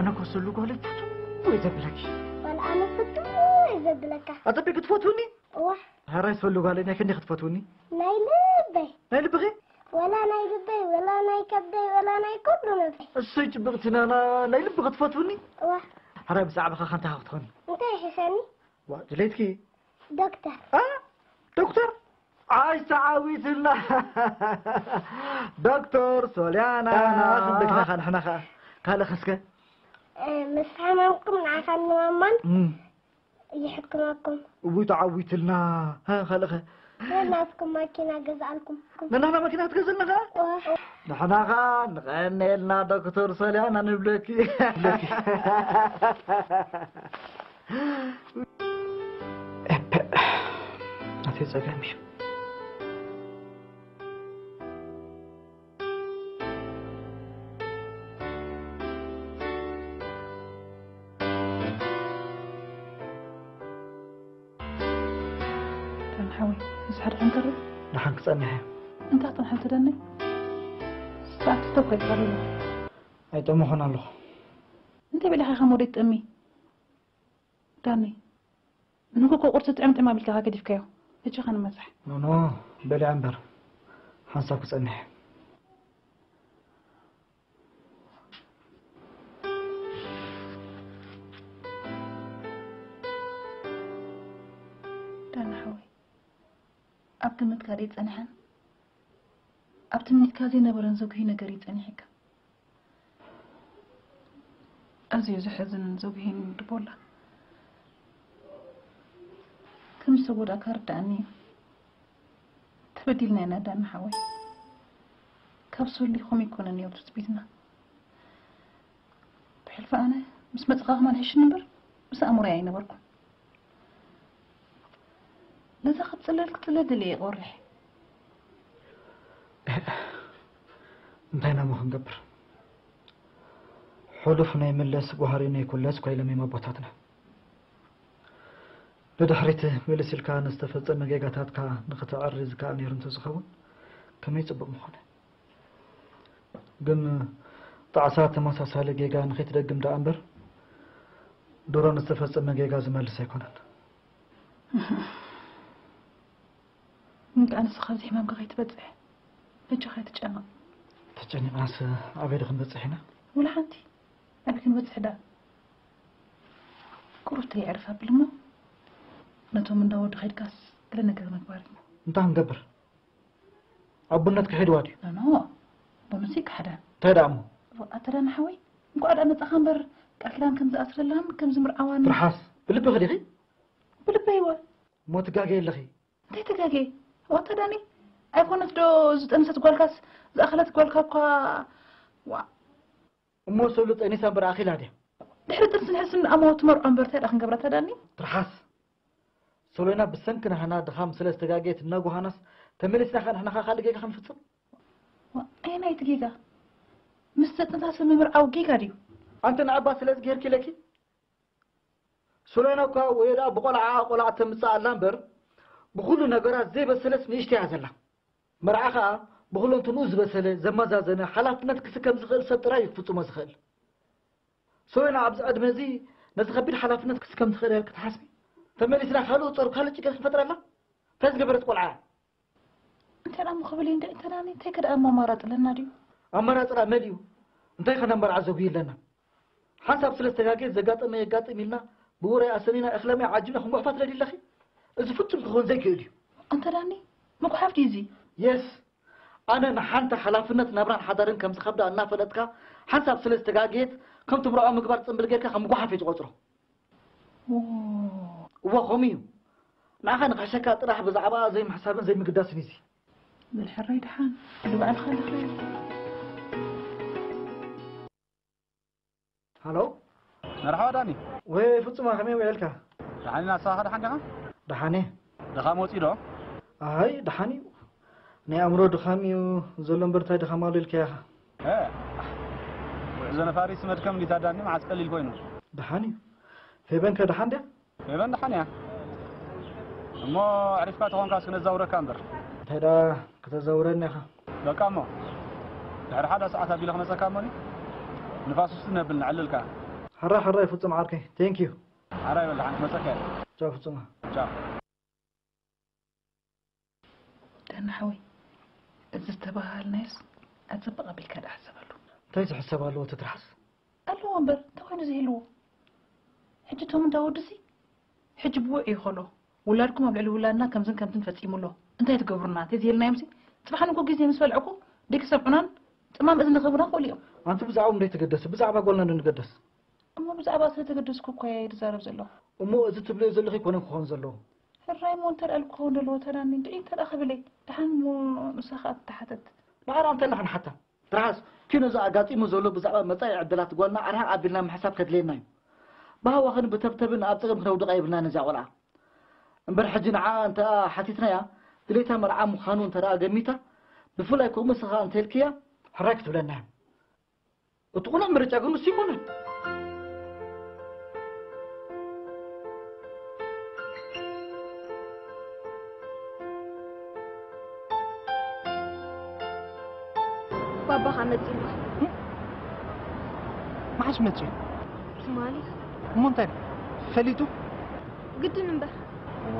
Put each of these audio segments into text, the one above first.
ኣነ እኮ ሰሉ ጓለይ ፍቱው እየ ዘብለኪ። ዋላ ኣነ ፍቱው እየ ዘብለካ። ኣጸቢቕ ክትፈትውኒ? እዋ። ሕራይ ሰሉ ጓለይ ናይ ክንደይ ክትፈትውኒ? ናይ ልበይ። ናይ ልብኺ? ወላ ናይ ልበይ ወላ ናይ ከብደይ ወላ ናይ ኩሉ ነብሰይ። እሰይ ጽብቕቲ ናና ናይ ልብኺ ትፈትውኒ? እዋ። ሕራይ ብዛዕባኻ ከንታኻ ክትኾኒ? እንታይ ይሕሸኒ? ዋ ድሌትኪ? ዶክተር። ዶክተር ዓይስ ተዓዊትና ዶክተር ሶልያና ክንደግናኻ ንሕና ኸዓ ካልእ ኸስከ ምስ ሓማምኩም ንዓኻን ንማማን ይሕክመኩም። እውይ ተዓዊትልና። ካልእ ኸ? ናትኩም ማኪና ገዝኣልኩም። ንናና ማኪና ክትገዝእልና ኸዓ? ንሕና ኸዓ ንቐንየልና ዶክተር ሶልያና ንብለኪ። እፐ ናተይ ጸገም እዩ። ተን ሓወይ፣ ምስ ሓደ ሕንክር ደሓን ክጸንሕ እየ። እንታይ ጥንሓል ትደኒ? ሰዓት ክልተ እኮ ይቀርብ። ኣይጠመኹን ኣለኹ። እንታይ በሊኻ ከም ወደይ ትጠሚ? ዳኒ፣ ንጎጎ ቁርሲ ጥዕም ጥዕም ኣቢልካ ገዲፍካዮ። ሕጂ ኸ ንመጽሕ። ኖኖ፣ በሊዐ እምበር ሓንሳብ ክጸንሕ እየ። ዳኒ ሓወይ፣ ኣብ ግምትካ ደይጸንሐን ኣብ ትምኒትካ ዘይነበረን ዘጉሂ ነገር እዩ ጸኒሕካ። ኣዝዩ ዘሕዝንን ዘጉሂን እዩ ድቦላ። ከም ዝተጎዳእካ ርድኣኒ እዩ። ተበዲልና ኢና ዳኒ ሓወይ። ካብ ሶሊ ከምኡ ኣይኮነን ነይሩ ትጽቢትና። ብሕልፊ ኣነ ምስ መጻኻ ከማን ሕሽኒ እምበር ምስ ኣእምሮይ ኣይነበርኩን። ነዛ ክትጽለል ክትጽለል ደልየ እየ ቆሪሐ። እንታይ ኢና እሞ ክንገብር? ሕሉፍ ናይ ምለስ ጓህሪ ናይ ኩለስ እኳ ኢሎም እዮም ኣቦታትና። ንድሕሪት ምልስ ኢልካ ንዝተፈጸመ ጌጋታትካ ንኽተዐሪ ዝከኣል ነይሩ እንተዝኸውን ከመይ ጽቡቕ ምኾነ። ግን ጣዕሳ ተመሳሳሊ ጌጋ ንኸይትደግም ደኣ እምበር ድሮ ንዝተፈጸመ ጌጋ ዝመልስ ኣይኮነን። እንቃ ንስኻ ኣብዚ ሕማምካ ከይትበጽሕ በጃኻ ኣይትጨነቕ። ተጨኒቕናስ ኣበይ ዶ ክንበጽሕ ኢና? ወላ ሓንቲ ኣበይ ክንበጽሕ ደኣ? ቁሩብ ተየዕርፍ ኣብል እሞ ነቶም እንዳ ወዲ ከይድካስ ገለ ነገር ምግባር እዩ። እንታይ ክንገብር? ኣቦነት ክሒድዋ ድዩ? ኖኖ ኣቦነትሲ ይከሓዳን። እንታይ ደኣ እሞ? ኣታ ዳኒ ሓወይ እንኳዕ ደኣ መጻኻ እምበር ቃል ኪዳን ከም ዝኣስረላን ከም ዝምርዓዋን ትርሓስ ብልብኺ ዲኺ? ብልበይ እወ። እሞ ትጋገ ኣለኺ። እንታይ ትጋገ? ዋታ ዳኒ ኣይኮነት ዶ ዝጠንሰት ጓልካስ ዝኣኸለት ጓልካ እኳ ዋ እሞ ሰሉ ጠኒሳ እምበር ኣኺላ ድያ? ድሕሪ ጥንሲ ንሕስን ኣሞ ትመርዖ እምበር እንታይ ደኣ ክንገብራ ታዳኒ? ትርሓስ ሶሎና ብሰንኪ ናህና ድኻም ስለ ዝተጋገየት እናጓሃናስ ተመሊስና ከ ንሕና ከ ካልእ ጌጋ ክንፍጽም? ኣየናይቲ ጌጋ? ምስ ዘጥንሳ ሰብ ምምርዓው ጌጋ ድዩ? ኣንቲ ንኣባ ስለዚ ጌርኪ ኢለኪ? ሶሎና እኳ ወዮ ደኣ ብቆልዓኣ ቆልዓ ተምጽእ ኣላ እምበር ብኹሉ ነገራት ዘይበሰለስ ንእሽተይ እያ ዘላ። መርዓ ኸኣ ብኹለንትንኡ ዝበሰለ፣ ዘመዛዘነ፣ ሓላፍነት ክስከም ዝኽእል ሰብ ጥራይ እዩ ክፍጽሞ ዝኽእል። ሶሎና ኣብዚ ዕድመ እዚ ነዚ ከቢድ ሓላፍነት ክስከም ትኽእል እያ ኢልኪ ትሓስቢ? ተመሊስና ካልእ ጾር ካልእ ጭንቀት ክንፈጥረላ? እንታይ ዝገበረት ቆልዓ እያ? እንታይ ደኣ እሞ ክብል እዩ እንድዒ እንተ ዳኒ እንታይ ከ ደኣ እሞ ኣማራጺ ኣለና ድዩ? ኣማራጺ ደኣ መሊኡ። እንታይ ከ ናብ መርዓ ዘጉሂ ኣለና? ሓንሳብ ስለ ዝተጋገየት ዘጋጠመ የጋጥም ኢልና ብውራይ ኣሰኒና እኽለማይ ዓጂብና ክንጉሕፋ ትደልዪ ኣለኺ? እዚ ፍጹም ክኸውን ዘይክእል እዩ። ኣንታ ዳኒ ምጉሓፍ ድዩ እዚ? የስ ኣነ ንሓንቲ ሓላፍነት ናብራን ሓዳርን ከም ዝኸብዳ እናፈለጥካ ሓንሳብ ስለ ዝተጋገየት ከም ትምርዖ ምግባር ጽምብል ጌርካ ከም ምጉሓፍ እየ ዝቖጽሮ። እወ ከምኡ እዩ። ንዓኻ ንኽሕሸካ ጥራሕ ብዛዕባኣ ዘይምሕሳብን ዘይምግዳስን እዩ እዚ። በል ሕራይ ደሓን ንባዕልኻ ለኽለል። ሃሎ መርሓባ ዳኒ። ወይ ፍጹማ ከመይ ውዒልካ? ደሓን ኢና ንስኻ ከ ደሓን ዲኻ? ደሓን እየ። ድኻም ወጺኡ ዶ? ኣይ ደሓን እዩ። ናይ ኣእምሮ ድኻም እዩ ዘሎ እምበር እንታይ ድኻም ኣሎ ኢልካዮ ኢኻ? እ ጉዕዞ ነፋሪትስ መድከም እንድዩ ታዳኒ መዓስ ቀሊል ኮይኑ። ደሓን እዩ። ፌበን ከ ደሓን ድያ? ፌበን ደሓን እያ። እሞ ኣዕሪፍካ ተኾንካስ ክነዛውረካ እምበር። እንታይ ደኣ ከተዛውረኒ ኢኻ? በቃ እሞ ድሕሪ ሓደ ሰዓት ኣቢለ ክመጸካ እሞኒ ንፋስ ውስቲ ነብል ነዕልልካ። ሕራይ ሕራይ ፍጹም ዓርከይ፣ thank you። ሓራይ በል፣ ሓንቲ መጸከ። ቻው ፍጹም። ቻው። ዳና ሓወይ፣ እዚ ዝተባሃልናዮስ ኣጸብቕ ኣቢልካ ደኣ ሕሰበሉ። እንታይ ዝሕሰብ ኣለዎ እቲ ትርሓስ? ኣለዎ እምበር እንታይ ኮይኑ ዘይህልዎ? ሕጂ እቶም እንዳ ወድሲ ሕጂ ብውዕ ይኸሎ፣ ውላድኩም ኣብ ልዕሊ ውላድና ከምዝን ከምትን ፈጺሙ ኣሎ፣ እንታይ ትገብሩና ተዘይልናዮምሲ፣ ጽባሕ ንጎ ግዜ ምስ በልዐኩ ደቂ ሰምዑናን ጽማም እዝኒ ክህቡና ክኽእሉ እዮም። ኣንቲ ብዛዕባኦም ደይትገደሲ፣ ብዛዕባ ጓልና ዶ ንገደስ? እሞ ብዛዕባ ስለ ተገደስኩ እኮ እየ ዝዛረብ ዘለኹ። እሞ እዚ ትብልዮ ዘለኺ ኣይኮነን ክኾን ዘለዎ። ሕራይ እሞ እንተ ደኣ ክኸውን ዘለዎ ተዳኒ እንድዒ እንተ ደኣ ክብለይ፣ ደሓን እሞ ንሳ ኸኣ ትተሓተት። ንዓና እንታይ ኢና ክንሓታ? ትርሓስ፣ ኪኖ እዚ ኣጋጢሙ ዘሎ ብዛዕባ መጻኢ ዕድላት ጓልና ኣርሕቕ ኣቢልና ምሕሳብ ከድልየና እዩ። ብሃዋኽን ብተብተብን ኣብ ጸገም ክነውድቓ የብልናን ነዚኣ ቆልዓ። እምበር ሕጂ ንዓኣ እንተ ሓቲትናያ ድሌታ መርዓ ምዃኑ እንተ ደኣ ገሚታ፣ ብፍላይ ከምኡ ንስኻ እንተ ኢልክያ ሕራይ ክትብለና እያ። እቲ ቅኑዕ ምርጫ ግን ንሱ ይኮነን። ባባኻ መጺኡ። መዓስ መጺኡ? ትማሊ። እሞ እንታይ ፈሊጡ? ግድን እምበር።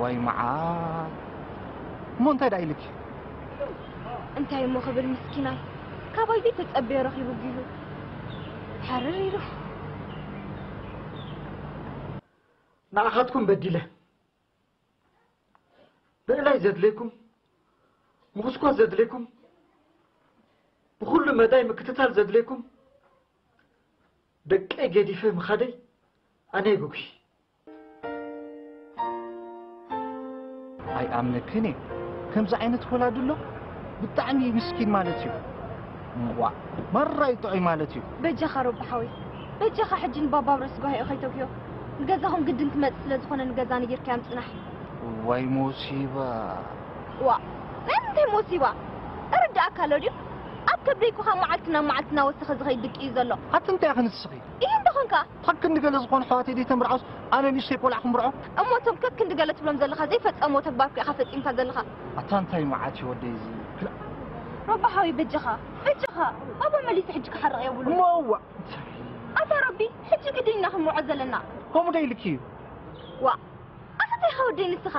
ዋይ መዓት። እሞ እንታይ ደኣ ኢልኪ? እንታይ እሞ ክብል ምስኪናይ፣ ካባይ ዘይተጸበዮ ረኺቡ ጊሁ። ሕርር ኢሉ። ንዓኻትኩም በዲለ። ምእላይ ዘድልየኩም፣ ምኹስኳስ ዘድልየኩም፣ ብኹሉ መዳይ ምክትታል ዘድልየኩም፣ ደቀይ ገዲፈ ምኻደይ ኣነ የጉጉይ። ኣይኣምነክን እየ። ከምዚ ዓይነት ወላዲ ኣሎ? ብጣዕሚ እዩ ምስኪን ማለት እዩ። ዋእ፣ ማራ እዩ ጥዑይ ማለት እዩ። በጃኻ ሮቢ ሓወይ፣ በጃኻ ሕጂ ንባባ ኣብረስ ጓሂኡ ከይተጉህዮ። ንገዛኹም ግድን ክመጽእ ስለ ዝኾነ ንገዛ ነጊርካዮም ጽናሕ። ዋይ ሞሲባ። ዋእ፣ ናይ ምንታይ ሞሲባ? እርድኣካ ኣሎ ድዩ? ኣብ ከብደይ እኮ ካብ መዓልቲ ናብ መዓልቲ እናወሰኸ ዝኸይድ ድቂ እዩ ዘሎ። ኣቲ እንታይ ኢኺ ንስኺ? ኢሂ እንተኾንካ። ካብ ክንዲ ገለ ዝኾኑ ኣሕዋተይ ዘይተምርዓውስ ኣነ ንእሽተይ ቆልዓ ክምርዖ? እሞ እቶም ከክንዲ ገለ ትብሎም ዘለኻ ዘይፈጸምዎ ተግባር እኮ ኢኻ ፈጺምካ ዘለኻ። ኣታ እንታይ መዓት እዩ ወደይ እዚ? ክላ- ሮቢ ሓወይ በጃኻ፣ በጃኻ፣ ባባ መሊሱ ሕጂ ክሓርቕ የብሉን። እሞ እዋእ። ኣታ ሮቢ፣ ሕጂ ግድን ኢና ክንምርዖ ዘለና። ከምኡ ዶ ኢልኪ እዩ? ዋእ፣ ኣታ እንታይ ኢኻ ወደይ ንስኻ?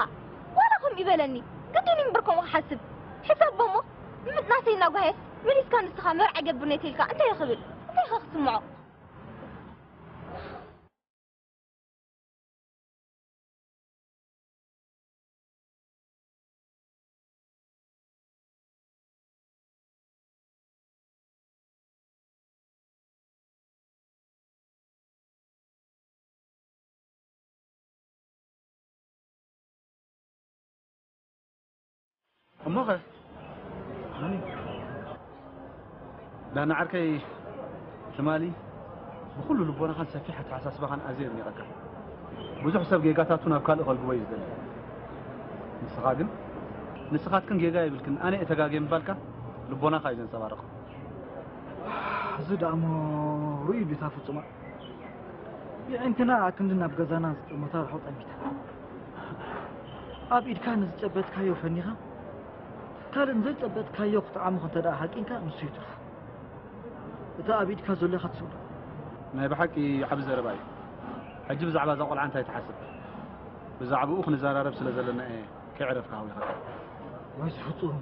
ዋላ ከምኡ ይበለኒ፣ ግድን እዩ እምበር ከምኡ ክሓስብ። ሕሰቦ እሞ፣ ምጥናሰይ እናጓህየስ፣ መሊስካ ንስኻ መርዓ ገብር ነይ ተይልካ እንታይ ኢኻ ክብል? እንታይ ኢኻ ክትስምዖ? እሞኸ? ዳና ዓርከይ ትማሊ ብኹሉ ልቦናኻን ሰፊሕ ኣተሓሳስባኻን ኣዝየ የድኒቐካ። ብዙሕ ሰብ ጌጋታቱ ናብ ካልእ ከልግቦ እዩ ዝደሊ። ንስኻ ግን ንስኻትክን ጌጋ የብልክን ኣነ እየ ተጋግየ ምባልካ ልቦናኻ እዩ ዘንጸባርቕ። እዚ ደኣ እሞ ርእዩ ድዩ እታ ፍጹማ? የዒንትና ኣክንዲ ናብ ገዛና ዝጠመታ ርሑቕ ጠሚታ። ኣብ ኢድካ ንዝጨበጥካዮ ፈኒኻ ካልእ ንዘይጨበጥካዮ ክትዓሙኽ እንተ ደኣ ሃቂንካ ንሱ ይትርፉ። እቲ ኣብ ኢድካ ዘሎ ኢኻ ትስእኖ። ናይ ብሓቂ ዓቢ ዘረባ እዩ። ሕጂ ብዛዕባ እዛ ቆልዓ እንታይ ትሓስብ? ብዛዕባኡ ክንዘራረብ ስለ ዘለና እየ ከይዕረፍካ ሃዊኸካ። ወይ እዚ ፍጹም።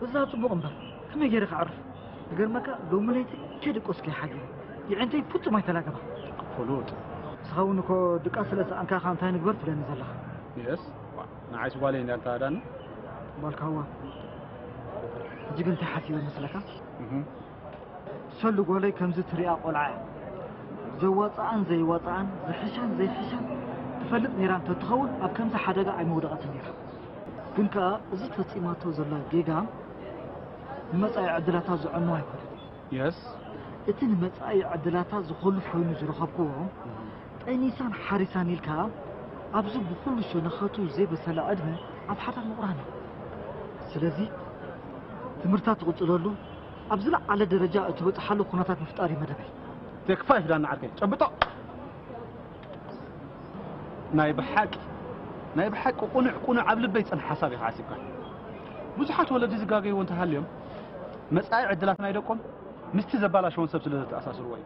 እዛ ጽቡቕ እምበር ከመይ ገይረ ክዓርፍ? ዝገርመካ ሎሚ ለይቲ ከይደቀስኩ እየ ሓዲረ። የዒንተይ ፍጹም ኣይተላገባን። ፍሉጥ። ንስኻ እውን እኮ ድቃስ ስለ ዝሰኣንካ ኢኻ እንታይ ንግበር ትብለኒ ዘለኻ። የስ። ንዓይስ ጓለይ እንድያ እንተሃዳኒ። በልካዋ። ሕጂ ግን እንታይ ሓሲበ መስለካ? እህ። ሰሉ ጓለይ ከምዚ ትሪኣ ቆልዓ እያ። ዘዋፅኣን ዘይዋፅኣን፣ ዝሕሻን ዘይሕሻን ትፈልጥ ነይራ እንተትኸውን ኣብ ከምዚ ሓደጋ ኣይምወደቐትን ነይራ። ግን ከኣ እዚ ፈፂማቶ ዘላ ጌጋ ንመጻኢ ዕድላታ ዘዕንዋ ኣይኮነን። የስ። እቲ ንመጻኢ ዕድላታ ዝኾልፍ ኮይኑ ዝረኸብክዎ፣ ጠኒሳን ሓሪሳን ኢልካ ኣብዚ ብኹሉ ሸነኻቱ ዘይበሰለ ዕድመ ኣብ ሓዳር ምቑራን እዩ። ስለዚ ትምህርታ ትቕጽለሉ፣ ኣብ ዝለዓለ ደረጃ እትበጽሓሉ ኩነታት ምፍጣር እዩ መደበይ። ተክፋ ይፍዳና ዓርከይ፣ ጨብጦ። ናይ ብሓቂ ናይ ብሓቂ ቁኑዕ ቁኑዕ ኣብ ልበይ ዝጸንሐ ሓሳብ ኢኻ ሓሲብካ። ብዙሓት ወለዲ ዝጋገይዎ እንተሃልዮም መጻኢ ዕድላት ናይ ደቆም ምስቲ ዘባላሸዎን ሰብ ስለ ዘተኣሳስርዎ እዩ።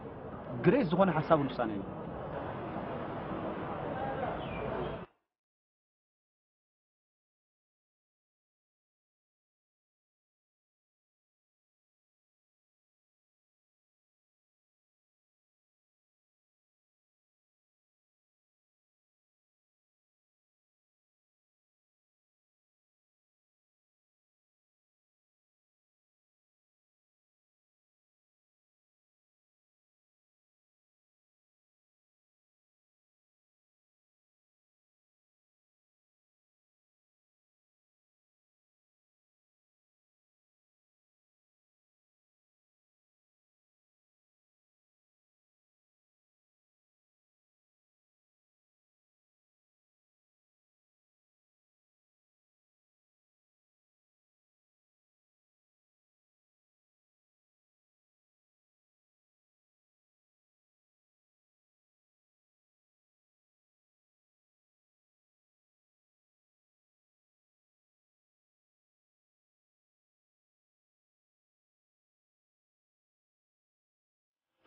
ግሬስ ዝኾነ ሓሳብን ውሳኔን እዩ።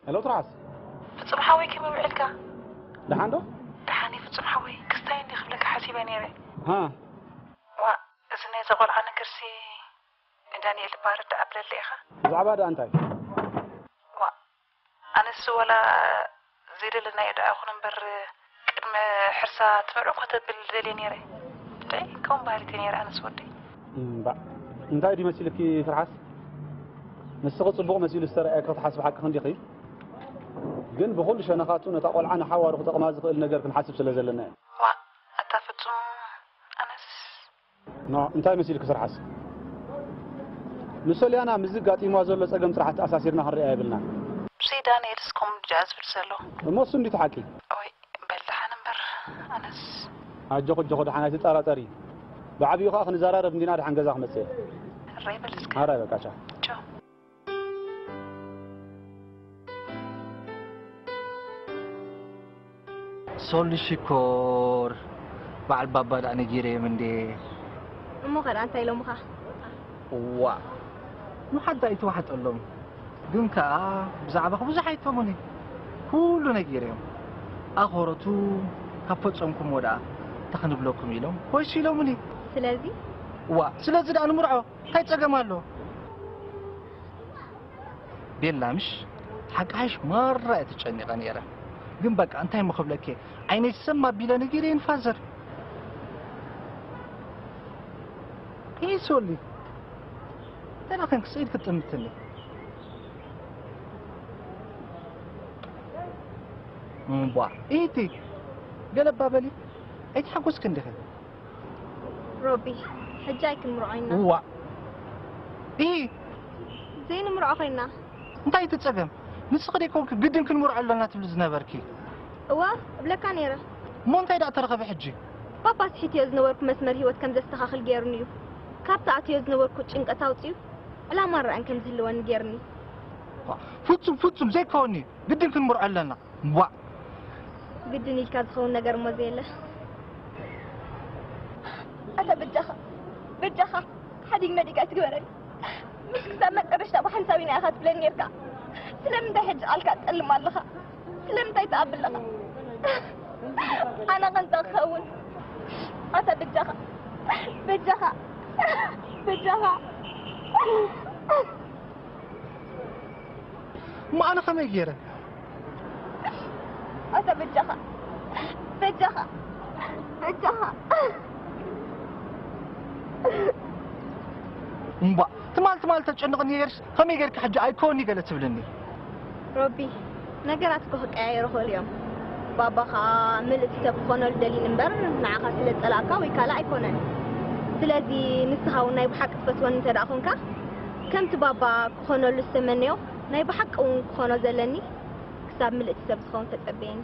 ሄሎ ትርሓስ። ፍጹም ሓወይ ከመይ ውዒልካ? ደሓን ዶ? ደሓን እየ ፍጹም ሓወይ። ክስታይ እንዲ ክብለካ ሓሲበ ነይረ። ሃ ዋ እዚ ናይ እዛ ቆልዓ ነገርሲ ንዳንኤል እባ ርዳእ ኣብለለ ኢኻ። ብዛዕባ ደኣ እንታይ? ዋ ኣነስ ወላ ዘይደለናዮ ደኣ ይኹን እምበር ቅድመ ሕርሳ ትምርዕው ከተብል ደልየ ነይረ። ብጣዕሚ ከምኡ በሃሊት እየ ነይረ ኣነስ ወደይ። እምባእ እንታይ ድዩ መሲልኪ ትርሓስ? ንስኺ ጽቡቕ መሲሉ ዝተረኣየኪ ክትሓስቢ ሓቅኺ እንዲኺ። ግን ብኹሉ ሸነኻቱ ነታ ቆልዓ ንሓዋሩ ክጠቕማ ዝኽእል ነገር ክንሓስብ ስለ ዘለና እዩ። ዋ ኣታ ፍጹም ኣነስ ኖ እንታይ መሲልኪ ትርሓስ? ንሶልያና ምስዚ ጋጢምዋ ዘሎ ጸገም ጥራሕ ተኣሳሲርና ክንሪኣ የብልናን። ብዘይ ዳንኤልስ ከምኡ ድኣ ዝብል ዘሎ። እሞ እሱ እንዲቲ ሓቂ። ወይ በል ደሓን እምበር ኣነስ ኣጆኺ ኣጆኺ ደሓን ኣይትጠራጠሪ። ብዓብዩ ከኣ ክንዘራረብ እንዲና ደሓን ገዛ ክመጽእ እየ። ሕራይ በል እስከ ሓራይ በቃ ቻው። ቻው። ሶሊ ሽኮር በዓል ባባ ደኣ ነጊረዮም እንዴ። እሞ ኸ ደኣ እንታይ ኢሎምኻ? ዋ ንሓዳ ኣይተዋሕጠሎም። ግን ከኣ ብዛዕባኺ ብዙሕ ኣይተሙኒ። ኩሉ ነጊረዮም። ኣኸረቱ ካብ ፈጸምኩምዎ ደኣ እንታይ ክንብለኩም ኢሎም ኮይሱ ኢሎምኒ። ስለዚ ዋ ስለዚ ደኣ ንምርዖ እንታይ ጸገም ኣሎ? ቤላ ምሽ ሓቂ ሓይሽ ማራ እየ ተጨኒቐ ነይረ። ግን በቃ እንታይ እሞ ክብለኪ ዓይነይ ሰም ኣቢለ ነጊረ ንፋዘር። ይህ ሶሊ ተናኸን ክስኢድ ክጥምትኒ እምቧ ኢቲ ገለባ በሊ ኣይተሓጎስክ እንዲኺ ሮቢ ሕጂ ኣይክንምርዖ ኢና ዋ ኢ ዘይንምርዖ ኮይና እንታይ እቲ ጸገም ንስኺ ደይኮንክ ግድን ክንምርዖ ኣለና ትብሊ ዝነበርኪ እዋ እብለካ ነይረ እሞ እንታይ ደኣ ተረኸበ ሕጂ ፓፓ ስሒትዮ ዝነበርኩ መስመር ህይወት ከም ዘስተኻኽል ገይሩኒ እዩ ካብቲ ኣትዮ ዝነበርኩ ጭንቀት ኣውፅዩ ዕላማ ራእን ከም ዝህልወኒ ገይሩኒ ፍጹም ፍጹም ዘይከወኒ ግድን ክንምርዖ ኣለና ዋ ግድን ኢልካ ዝኸውን ነገር እሞ ዘየለ ኣታ በጃኻ በጃኻ ሓዲግ መዲግ ኣይትግበረኒ ምስ ክሳብ መጨረሽታ ብሓንሳብ ኢና ኢኻ ትብለኒ ነርካ ስለምንታይ ሕጂ ቃልካ ትጠልም ኣለኻ ስለምንታይ ትኣብል ኣለኻ ኣነ ኸንታ ክኸውን ኣታ በጃኻ በጃኻ በጃኻ እሞ ኣነ ከመይ ገይረ ኣታ በጃኻ በጃኻ በጃኻ እምባ ትማል ትማል ተጨንቕኒ ገርስ ከመይ ገርካ ሕጂ ኣይኮኒ ገለ ትብልኒ ሮቢ ነገራት እኮ ክቀያየሩ ክእሉ እዮም ባባ ከዓ ምልእቲ ሰብ ክኾነሉ ደሊን እምበር ንዓኻ ስለ ዝፀላእካ ወይ ካልእ ኣይኮነን ስለዚ ንስኻ እውን ናይ ብሓቂ ትፈትወኒ እንተ ደኣ ኮንካ ከምቲ ባባ ክኾነሉ ዝተመነዮ ናይ ብሓቂ እውን ክኾኖ ዘለኒ ክሳብ ምልእቲ ሰብ ዝኸውን ተፀበየኒ